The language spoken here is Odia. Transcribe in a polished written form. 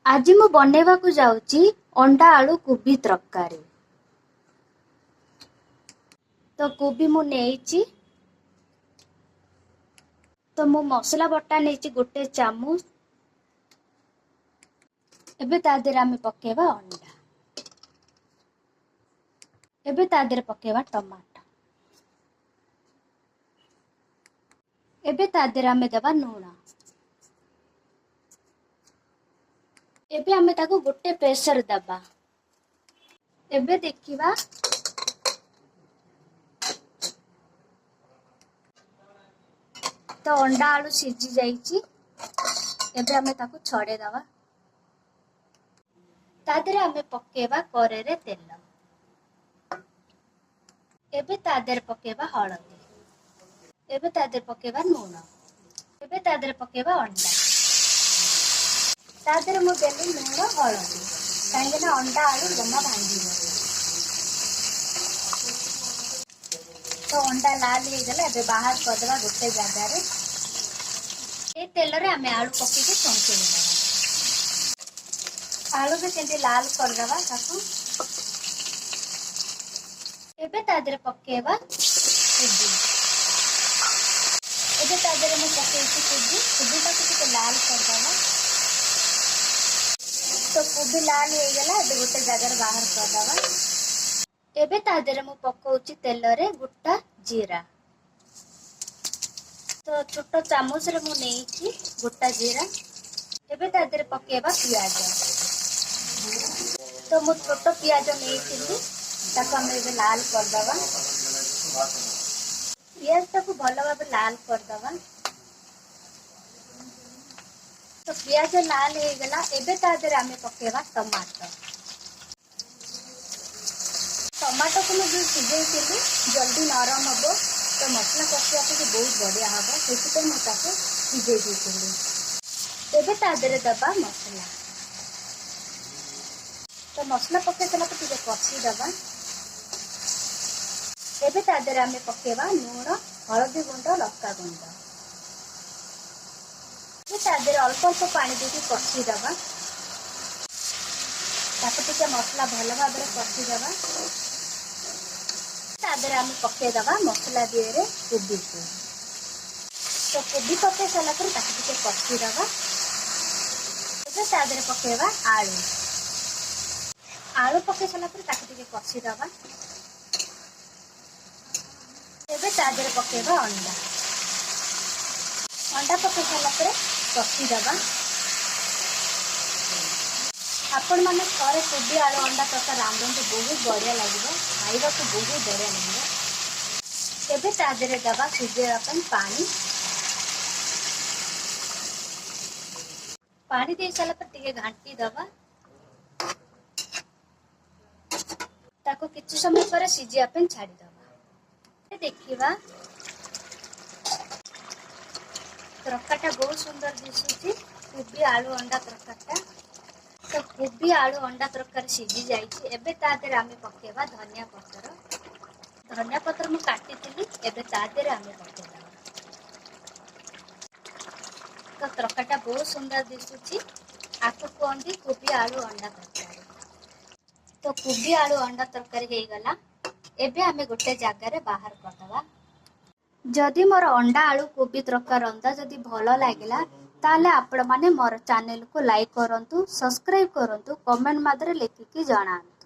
ଆଜି ମୁଁ ବନେଇବାକୁ ଯାଉଛି ଅଣ୍ଡା ଆଳୁ କୋବି ତରକାରୀ। ତ କୋବି ମୁଁ ନେଇଛି। ତ ମୁଁ ମସଲା ବଟା ନେଇଛି 1 ଚାମଚ। ଏବେ ତା ଦେହରେ ଆମେ ପକେଇବା ଅଣ୍ଡା। ଏବେ ତା ଦେହରେ ପକେଇବା ଟମାଟୋ। ଏବେ ତା ଦେହରେ ଆମେ ଦେବା ଲୁଣ। ଏବେ ଆମେ ତାକୁ 1 ପ୍ରେସର ଦେବା। ଏବେ ଦେଖିବା ତ ଅଣ୍ଡା ଆଳୁ ସିଝି ଯାଇଛି। ଏବେ ଆମେ ତାକୁ ଛଡ଼େଇ ଦେବା। ତା ଦେହରେ ଆମେ ପକେଇବା କରେଇରେ ତେଲ। ଏବେ ତା ଦେହରେ ପକେଇବା ହଳଦୀ। ଏବେ ତା ଦେହରେ ପକେଇବା ଲୁଣ। ଏବେ ତା ଦେହରେ ପକେଇବା ଅଣ୍ଡା। ତା ଦେହରେ ମୁଁ ଦେଲି ଲୁଣ ହଳଦୀ, କାହିଁକିନା ଅଣ୍ଡା ଆଳୁ ଜମା ଭାଙ୍ଗିବନି। ତ ଅଣ୍ଡା ଲାଲ ହେଇଗଲା। ଏବେ ବାହାର କରିଦେବା ଗୋଟେ ଜାଗାରେ। ଏ ତେଲରେ ଆମେ ଆଳୁ ପକେଇକି ସନ୍ତୁଳି ଦେବା। ଆଳୁ ବି ସେମିତି ଲାଲ କରିଦେବା ତାକୁ। ଏବେ ତା ଦେହରେ ପକେଇବା କୋବି। ଏବେ ତା ଦେହରେ ମୁଁ ପକେଇଛି କୋବି। କୋବିଟାକୁ ଟିକେ ଲାଲ କରିଦେବା। ତ କୋବି ଲାଲ ହେଇଗଲା। ଏବେ ଗୋଟେ ଜାଗାରେ ବାହାର କରିଦେବା। ଏବେ ତା ଦେହରେ ମୁଁ ପକଉଛି ତେଲରେ ଗୋଟା ଜିରା। ତ ଛୋଟ ଚାମଚରେ ମୁଁ ନେଇଛି ଗୋଟା ଜିରା। ଏବେ ତା ଦେହରେ ପକେଇବା ପିଆଜ। ତ ମୁଁ ଛୋଟ ପିଆଜ ନେଇଥିଲି, ତାକୁ ଆମେ ଏବେ ଲାଲ କରିଦେବା। ପିଆଜଟାକୁ ଭଲ ଭାବେ ଲାଲ କରିଦେବା। ତ ପିଆଜ ଲାଲ ହେଇଗଲା। ଏବେ ତା ଦେହରେ ଆମେ ପକେଇବା ଟମାଟୋ। ଟମାଟୋକୁ ମୁଁ ଯୋଉ ସିଝେଇଥିଲି ଜଲ୍ଦି ନରମ ହବ, ତ ମସଲା କଷିବାକୁ ବି ବହୁତ ବଢ଼ିଆ ହବ, ସେଥିପାଇଁ ମୁଁ ତାକୁ ସିଝେଇ ଦେଇଥିଲି। ଏବେ ତା ଦେହରେ ଦେବା ମସଲା। ତ ମସଲା ପକେଇ ସାରିଲା ପରେ ଟିକେ କଷିଦେବା। ଏବେ ତା ଦେହରେ ଆମେ ପକେଇବା ଲୁଣ, ହଳଦୀ ଗୁଣ୍ଡ, ଲଙ୍କା ଗୁଣ୍ଡ। ଏବେ ତା ଦେହରେ ଅଳ୍ପ ଅଳ୍ପ ପାଣି ଦେଇକି କଷିଦେବା। ତାକୁ ଟିକେ ମସଲା ଭଲ ଭାବରେ କଷିଦେବା। ତା ଦେହରେ ଆମେ ପକେଇଦେବା ମସଲା ଦିହରେ କୋବିକୁ। ତ କୋବି ପକେଇ ସାରିଲା ପରେ ତାକୁ ଟିକେ କଷିଦେବା। ଏବେ ତା ଦେହରେ ପକେଇବା ଆଳୁ। ଆଳୁ ପକେଇ ସାରିଲା ପରେ ତାକୁ ଟିକେ କଷିଦେବା। ଏବେ ତା ଦେହରେ ପକେଇବା ଅଣ୍ଡା। ଅଣ୍ଡା ପକେଇ ସାରିଲା ପରେ କଷିଦେବା। ଆପଣମାନେ ଥରେ କୋବି ଆଳୁ ଅଣ୍ଡା ତରକାରୀ ରାନ୍ଧନ୍ତୁ, ବହୁତ ବଢ଼ିଆ ଲାଗିବ, ଖାଇବାକୁ ବହୁତ ବଢ଼ିଆ ଲାଗିବ। ଏବେ ତା ଦେହରେ ଦେବା ସିଝେଇବା ପାଇଁ ପାଣି। ପାଣି ଦେଇ ସାରିଲା ପରେ ଟିକେ ଘାଣ୍ଟି ଦେବା। ତାକୁ କିଛି ସମୟ ପରେ ସିଝିବା ପାଇଁ ଛାଡ଼ିଦେବା। ଦେଖିବା ତରକାରୀଟା ବହୁତ ସୁନ୍ଦର ଦିଶୁଛି, କୋବି ଆଳୁ ଅଣ୍ଡା ତରକାରୀଟା। ତ କୋବି ଆଳୁ ଅଣ୍ଡା ତରକାରୀ ସିଝି ଯାଇଛି। ଏବେ ତା ଦେହରେ ଆମେ ପକେଇବା ଧନିଆ ପତ୍ର। ଧନିଆ ପତ୍ର ମୁଁ କାଟିଥିଲି, ଏବେ ତା ଦେହରେ ଆମେ ପକେଇଦେବା। ତ ତରକାରୀଟା ବହୁତ ସୁନ୍ଦର ଦିଶୁଛି। ଆକୁ କୁହନ୍ତି କୋବି ଆଳୁ ଅଣ୍ଡା ତରକାରୀ। ତ କୋବି ଆଳୁ ଅଣ୍ଡା ତରକାରୀ ହେଇଗଲା। ଏବେ ଆମେ ଗୋଟେ ଜାଗାରେ ବାହାର କରିଦେବା। ଯଦି ମୋର ଅଣ୍ଡା ଆଳୁ କୋବି ତରକାରୀ ରନ୍ଧା ଯଦି ଭଲ ଲାଗିଲା, ତାହେଲେ ଆପଣମାନେ ମୋର ଚ୍ୟାନେଲକୁ ଲାଇକ୍ କରନ୍ତୁ, ସବସ୍କ୍ରାଇବ୍ କରନ୍ତୁ, କମେଣ୍ଟ ମାଧ୍ୟମରେ ଲେଖିକି ଜଣାନ୍ତୁ।